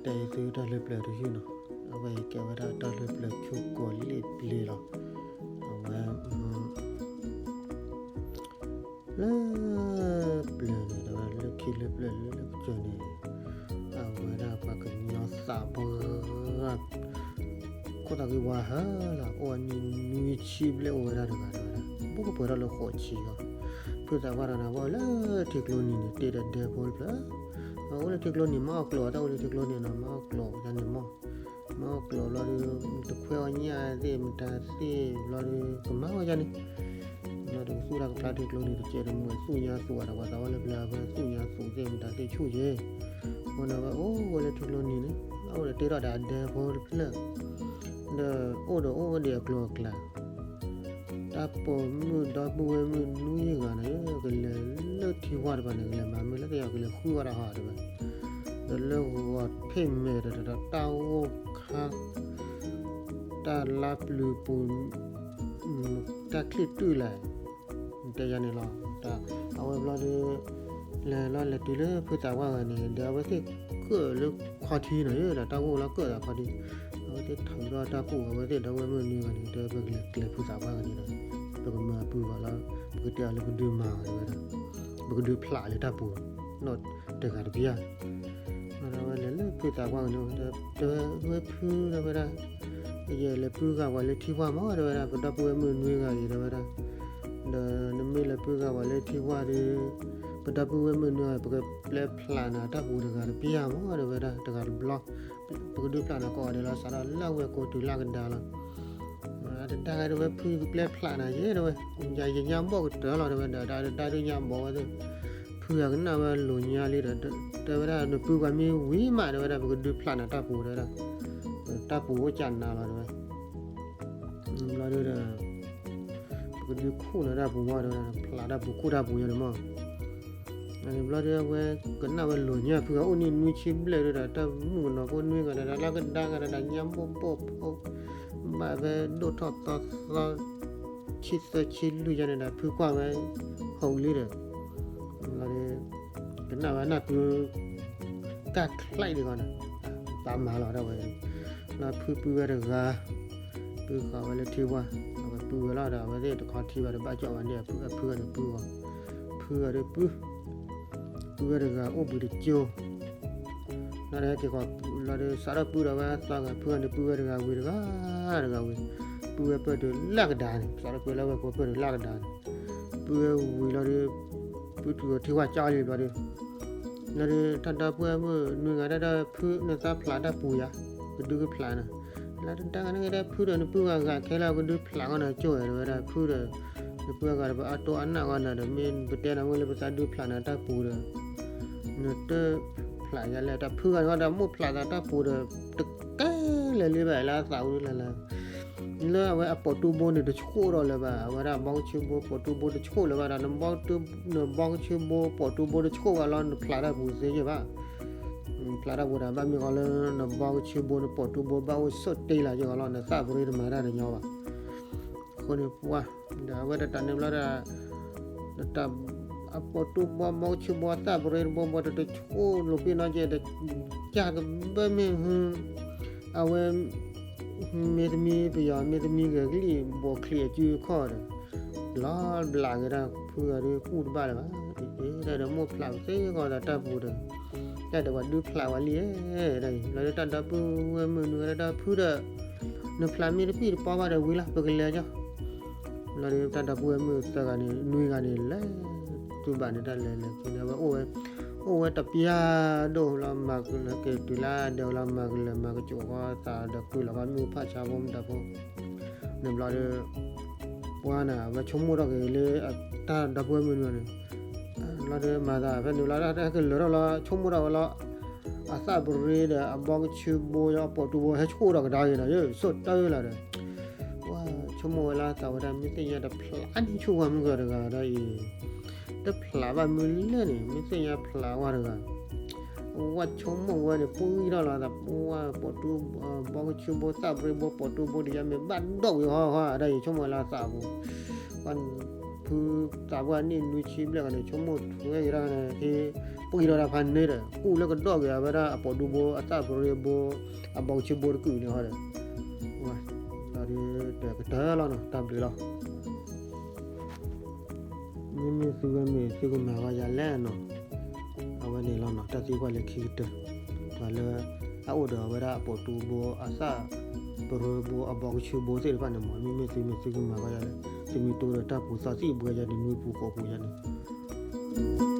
တဲသုတၢ်လၢပျၢၤတယုၢ်နီၤ, အဝဲကဲဝဲဒၣ်တၢ်လၢပျၢၤ ဖုကိးလ့ၣ်ဘျ့လီၤ. အဝဲ လၢပျၢၤန့ၣ် ဒီးလၢခံလၢပျၢၤလၢပျၢၤန့ၣ် အဝဲဒၣ်ပှၤကညီသးပှၢ် ခိၣ်သးက့ဝါဟၢလီၤ, အိၣ်အနံၣ်နွံဆံဘျဲၣ် အိၣ်ဝဲဒၣ်တဂၤဒီးဝဲဒၣ် ဘူးကပှဲၤထီၣ်လၢဃိးဆံလီၤ. ဖုသးပှၢ်ဒီးန့ၣ် အဝဲအိၣ်လၢထံကျိနံၤန့ၣ် တ့ဒီးဒဲဖိတဖျၢၣ်, အအိၣ်လၢထံကျိနံၤ မၤအီၣ်ကျိာ် တၢ်အိၣ်လၢထံကျိနံၤနီၤ မၤအီၣ်ကျိာ်တၢ်န့ၣ်မီၢ်, မၤအီၣ်ကျိာ်ဘျီဒီး တခွဲးအီၣ်ညၣ်သ့ၣ် မတၤသ့ၣ်ဘျီဒီး ကမၤဝဲဒ်န့ၣ် ဘျီဒီးသူၣ်တၢ်ကဖျါထံကျိနံၤတကဲးတမှဲၤ သူၣ်ညါသူၣ်အဒီးပှၤသးပှၢ်လၢပျၢၤ အဝဲသူၣ်ညါသူၣ်သ့ၣ် မတၤသ့ၣ်ဆူၣ်ယဲ, အဃိန့ၣ် အဝဲအိၣ်ဝဲလၢထံကျိနံၤန့ၣ် အအိၣ်ဒီးတ့ထီၣ်ဒီးအဒဲဖိတဖျၢၣ်, ဒီးအိၣ်ဒီးအိၣ်ဝဲဒံးအကျိၤအကျဲ တၢ်ပိာ်မုၣ်ဒီပုၢ်ဝဲၢ်မုၣ်နွံဂၤန့ၣ် ကလဲၤလၢထံဝါတဖၣ်န့ၣ် ကလဲၤမၤမုာ်လၢကယီကလဲၤဃုဝဲဒၣ်ဟီတဝဲ, ဒီးလၢဂီၤဖ့ၣ်မဲာ်ဒီးတၢ်ဂိၢ်ခါ တၢ်လါပျုၤပူၤ တၢ်ချံၣ်တုၢ်လဲၣ် တဲယၤန့ၣ်လီၤ. အဝဲဘျီဒီး လဲၤလီၤလဲၤတုၤလၢဖုသးပှၢ်ဂၤန့ၣ် ဒီးအဝဲသ့ၣ်ကၢၣ်လၢခီထံန့ၣ် ဒီးတၢ်ဂိၢ်လီၤကၢၣ်သးခီထံ, အဝဲသ့ၣ်ထီၣ်ဒီးတၢ်ပူၤ အဝဲသ့ၣ်ဒီပုၢ်ဝဲၢ်မုၣ်နွံဂၤန့ၣ် တဲပကလဲၤကျဲၤဖုသးပှၢ်ဂၤန့ၣ်ဒီး ပကမၤပုၢ်ဂၤလီၤ, ပကတဲအီၤလၢပဒုးမၤဂၤဝဲဒၣ်, ပကဒုးဖျးလၢတၢ်ပူၤ နီၢ်တဂၤတပျၢ် ဒီးဝဲလဲၤလၢဖုသးပှၢ်ဂၤန့ၣ် တဲဝဲဖုဒီးဝဲဒၣ်, ယလဲၤပုၢ်ဂၤပှၤလၢထံဝါမး တဲဝဲဒၣ်, ပဒီပုၢ်ဝဲၢ်မုၣ်နွံဂၤအံၤ တဲဝဲဒၣ်, ဒီးနမ့ၢ်လဲၤပုၢ်ဂၤပှၤလၢထံဝါဒီး ပဒီပုၢ်ဝဲၢ်မုၣ်နွံဂၤ ပကပျဲဖျးနၤတၢ်ပူၤတဂၤတပျၢ်မး တဲဝဲဒၣ်, တဂၤတဘျီ, ပကဒုးဖျးနၤကိးဂၤဒဲးလီၤ စးထီၣ်လၢအဝဲၢ်ကိးတုၤလၢကဒါလီၤ တဒါဂၤတဲဝဲ ဖုကပျဲဖျးနၤယဲ တဲဝဲ, ယညါဘီၣ်ကတၢၢ်လီၤ တဲဝဲ, ဒီးတဒါဒုးညါဘီၣ်ဝဲသ့ၣ်, ဖုဂၤကနၣ်ဝဲလိာ်ညါလံဒီး တဲဝဲဒၣ် နပုၢ်ပှၤမ့ၢ်ဝံၤမး တဲဝဲဒၣ် ပကဒုးဖျးနၤတၢ်ပူၤ တဲဝဲဒၣ်, တၢ်ပူၤအိၣ်ကနၤလီၤ တဲဝဲ ဘျီဒီး ပကဒုးခူၣ်နၤတၢ်ပူၤမး တဲဝဲဒၣ်, ဖျးတၢ်ပူၤခူၣ်တၢ်ပူၤယဲန့ၣ်မး ဘျီဒီး အဝဲကနၣ်ဝဲလိာ်ညါ ဖုဂၤအိၣ်နံၣ်နွံဆံဘျဲၣ်ဒီး တၢ်မုၣ်ကနီၤဖိနွံဂၤဒီး လၢကဒါဂၤဒီး ညါဘီၣ်ဘီၣ်ဖိ ဘၣ်ဝဲဒိၣ်ထီၣ်သီသီ ဆံသၢဆံလွံၢ်ယဲန့ၣ်ဒီး ဖုကွၢ်ဝဲ ဟီၣ်လံဒီး ဘျီဒီး ကနၣ်ဝဲနၢ်ကု ကၢ်ချဲးဒံးဂီၤန့ၣ် ဘၣ်မၤလီၤဒၣ်ဝဲ, လၢဖုပုၢ်ဝဲတဂၤ ပုၢ်ဃာ်ဝဲလၢထံဝါ, အဝဲပုၢ်ဝဲလီၤဒီး အဝဲသ့ၣ်တခီထံဘၣ်ဒီး ဘၣ်ကၠီၣ်ဝဲန့ၣ် အဖုဂၤန့ၣ်ပုၢ်ဂီၤ, ဖုဂၤဒီးပုၢ်, ပုၢ်ဝဲတဂၤအိၣ်ဘှံးတကၠိ, လီၤဒီးက့ၤဃီၤလီၤဒီး စးထီၣ်ပုၢ်ဒီးဝဲသီဂၤ ဖုဂၤန့ၣ်ပုၢ်ဝဲတဂၤဝံၤတဂၤ, တဂၤဝံၤ, ပုၢ်ဝဲပၢၢ်တုၤလၢကဒါန့ၣ် စးထီၣ်ပုၢ်လၢဝဲၢ်ကိးပၢၢ်တုၤလၢကဒါန့ၣ်, ပုၢ်ဝဲဝံၤလီၤဒီး ပုၢ်ထူးထံဝါကၠီလံဘျီဒီး လီၤဒီး တၢ်ဒီပုၢ်ဝဲၢ်မုၣ်နွံဂၤဒၣ်ဒီး ဖုနသးဖျးတၢ်ပူၤယၤ, ကဒုးကဖျးနၤ, လၢတဒါဂၤန့ၣ်ဒီး ဖုဒီးနပုၢ်ဂၤဂၤခဲလၢာ် ကဒုးဖျးဂီၢ်နၤကၠိဝဲ တဲဝဲဒၣ်, ဖုဒီး နပုၢ်ဂၤဒီး ပအတိၢ်အနၢ်ဂီၢ်နၤဒီး မ့ၢ်ပတဲနၤမ့ၢ်လၢပသးဒုးဖျးနၤတၢ်ပူၤဒီး နတဖျးယၤလဲၣ်, တၢ်ဖုဂၤန့ၣ်ဒီး မိၢ်ဖျးသးတၢ်ပူၤဒီး တကဲလၢၤလံဘၣ်လၢအသးဝံၤလၢ်လၢ် လၢအဝဲအပိာ်တူၢ်ဘိန့ၣ်တဆှိၣ်ဒီးလၢၤဘၣ်, အဝဲဒၣ်ဘီကဆၢဘိပိာ်တူၢ်ဘိတဆှိၣ်လၢၤဘၣ်ဒီး နဘီကဆၢဘိပိာ်တူၢ်ဘိတဆှိၣ်ဘၣ်လီၤ နဖျးတၢ်ပူၤသ့ယဲၢ်ဘၣ်, ဖျးတၢ်ပူၤဒီး ဘၣ်မ့ၢ်ဃီလၢ နဘီကဆၢဘိနပိာ်တူၢ်ဘိဘၣ်အိၣ်ဆိးတ့ၢ်လၢယဲၢ်ဃီလီၤ နသးပရ့တမၤတၢ်တညီဘၣ်, အဃိန့ၣ်ပှၢ် ဒီးအဝဲတတးန့ၣ်ဘျီဒီး အပိာ်တူၢ်ဘိဘီကဆၢဘိသးပရ့တဘိဘိတတဆှိၣ်လိာ်ပ့ၤနီၣ်ကဲဒီး ကၢ်ကဘၢမ့ၢ်ဟု အဝဲ မ့ၢ်သမံပယီၤ မ့ၢ်သမံဂဲၤကလံၣ် ဘိးချံးအကုခီၣ်ဒီး လီၤဘျးက့ၤဒၣ်ဖုဂၤဒီးကူၣ်တဘၣ်လၢၤဘၣ်, ဒီးမိၢ်ဖျးသ့ဂီၤဒီးတၢ်ပူၤဒီး တၢ်ဒီးပှၤဒုးဖျးဝဲလံ, လီၤဒီးတၢ်ဒီပုၢ်ဝဲၢ်မုၣ်နွံဂၤဒီးဖုဒီး နဖျးမ့ၢ်တပံၢ်တပီဘၣ်ဒီးဝံၤလီၤ ပကလဲၤကၠီ လီၤဒီးတၢ်ဒီပုၢ်ဝဲၢ်မုၣ်သၢဂၤန့ၣ် နွံဂၤန့ၣ် လဲၤတူၢ်ဘၣ်န့ၣ်တၢ်လဲၤလဲၤက့ၤန့ၣ် အဝဲအိၣ်ဝဲ အိၣ်ဝဲတပျၢ်ဒိၣ်လီၤ မၤကလၢၤက့ၤတုၤလၢဒဲးလီၤ မၤကလၢၤမၤကစိးဃီသးဒီးကွံာ်လီၤဘၣ်မ့ၣ်အူဖးဆါဖိမတၤဖိ န့ၣ်ဘျီဒီး ပှၤန့ၣ် အဝဲဆိကမိၣ်ထီၣ်က့ၤလၢ တၢ်ဒီပုၢ်ဝဲၢ်မုၣ်န့ၣ် လီၤဒီးမၤသးဖဲန့ၣ်လီၤ တၢ်ကလၢၤထီၣ်လီၤ ဆိကမိၣ်ထီၣ်ဝဲလီၤ အသးပရ့ဒီး အဘီကဆၢဘိ အပိာ်တူၢ်ဘိ ဟဲဆိၣ်ထီၣ်ကဒါက့ၤနီၤ ယဆိၣ်တၢ်လီၤဒီး ပှၤဆိကမိၣ်ဝဲလၢသးဝဲဒၣ် မ့ၢ်သ့ၣ်ညါတဖျးန့ၢ်ဆူၣ်ဝဲမုၢ်ကတဂၤဒီးအံၤ တဖျးဘၣ်မုၢ်လဲၣ်န့ၣ် မ့ၢ်သ့ၣ်ညါဖျးဝဲတဂၤ ဝဲဆိကမိၣ်ဝဲန့ၣ် ပှံထီၣ်လီၤသး ပှၤပိာ်တူၢ် ဘီကဆၢဘိ သးပရ့ဘိ ပိာ်တူၢ်ဘိ ဒ်ယၤမ့ၢ်ဘၣ်ဒိၣ်ဝံၤဟီဟီ အဒၣ်ယဆိကမိၣ်ဝဲလၢသးပူၤ ပှၤ ဖုသးပှၢ်နံၣ်နွံဆံဘျဲၣ်ဂၤန့ၣ် ဆိကမိၣ်ထွဲက့ၤတၢ်န့ၣ် ဟ့ၣ်ပှ့ၤဒီးတၢ်ဖးန့ၣ်ဒီး ကူၣ်လၢကဒီၣ်က့ၤအဝဲဒၣ်အပိာ်ဒူဘိ အသၣ်ပရၢဘိ အဘီကဆူဘိတကုာ်န့ၣ်ဟီဒီး တၢ်ဒုးတကတၢၢ်လီၤနီၤ တၢ်ဘျုးလီၤ. မ့မ့ၢ်သုဝဲမ့ၢ်သုကမၤဝဲယၤလဲၣ်နီၤ, အဝဲန့ၣ်လီၤနီၤ တၢ်သံကွၢ်လၢခံကတၢၢ်, ပှၤလၢအအိၣ်ဒီးအဝဲဒၣ်အပိာ်တူဘိ အသၣ်ပရၢဘိ အဘီကဆူဘိသ့ၣ်တဖၣ်န့ၣ်မ့ၢ် မ့မ့ၢ်သုမ့ၢ်သုကမၤဝဲယၤလဲၣ်, သုမ့ၢ်တိဒီးတၢ်ပူၤသီသံၣ်ဘှဲယၤန့ၣ် နွံပူၤဃိးပူၤယၤန့ၣ်